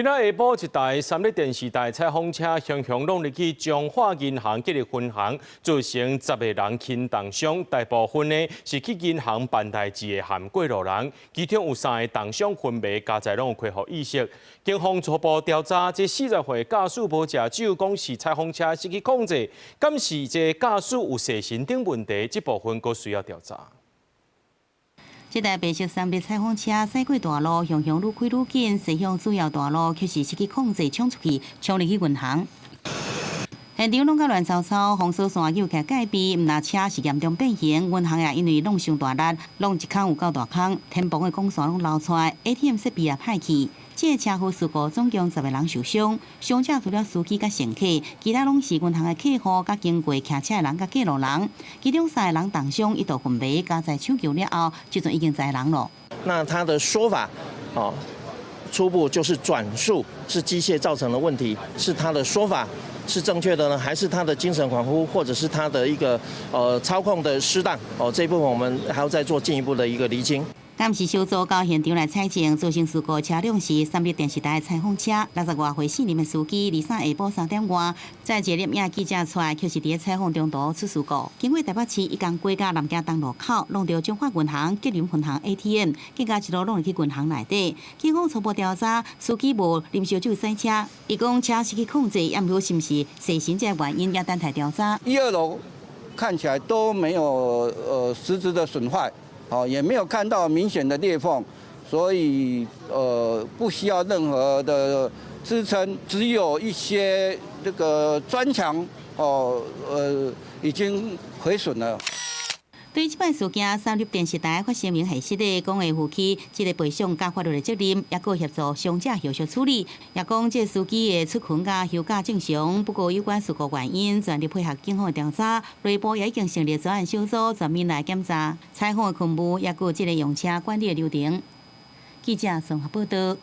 今仔下晡一台三立電視台採訪車雄雄挵入去彰化銀行吉林分行，造成10個人輕重傷，大部分呢是去銀行辦代誌的含過路人，其中有三个重傷昏迷，佳哉攏有恢復意識。警方初步調查，這40歲駕駛無食酒，講是採訪車失去控制，敢是這駕駛有精神頂問題，這部分閣需要調查。這台白色三立採訪車駛過大路，雄雄愈開愈緊，駛向主要大路，卻是失去控制，衝出去，衝入去銀行。現場攏較亂糟糟，封鎖線又徛戒備，毋但車是嚴重變形，銀行也因為挵傷大力，挵一空有夠大空，天棚的鋼線攏流出來，ATM 設備也歹去。這個車禍事故總共10個人受傷，傷者除了司機佮乘客，其他攏是銀行的客戶、佮經過騎車的人佮過路人。其中三个人重傷，一度昏迷，佳哉搶救了後，這陣已經知人囉。那他的說法，哦，初步就是轉述是機械造成的問題，是他的說法是正確的呢，還是他的精神恍惚，或者是他的一個操控的失當？哦，這一部分我們還要再做進一步的一個釐清。鑑識小組到現場來採證，造成事故車輛是三立電視台的採訪車，60外歲姓林的司機，23下晡3點外，載一个攝影記者出來，卻是佇採訪中途出事故。經過台北市，一共過到南京東路口，挵著彰化銀行吉林分行 ATM，更加一路挵入去銀行內底。警方初步調查，司機無啉燒酒駛車，伊講車失去控制，也毋過是毋是精神這個原因，也等待調查。一二樓看起來都沒有實質的損壞。哦，也沒有看到明顯的裂縫，所以不需要任何的支撐，只有一些這個磚牆哦，已經毀損了。對這擺事件，三立電視台發聲明核實的，講會負起這个賠償佮法律的責任，也閣協助傷者後續處理。也講這司機的出勤佮休假正常，不過有關事故原因，全力配合警方的調查。內部也已經成立專案小組，全面來檢查採訪的勤務，也閣這个用車管理的流程。記者綜合報道。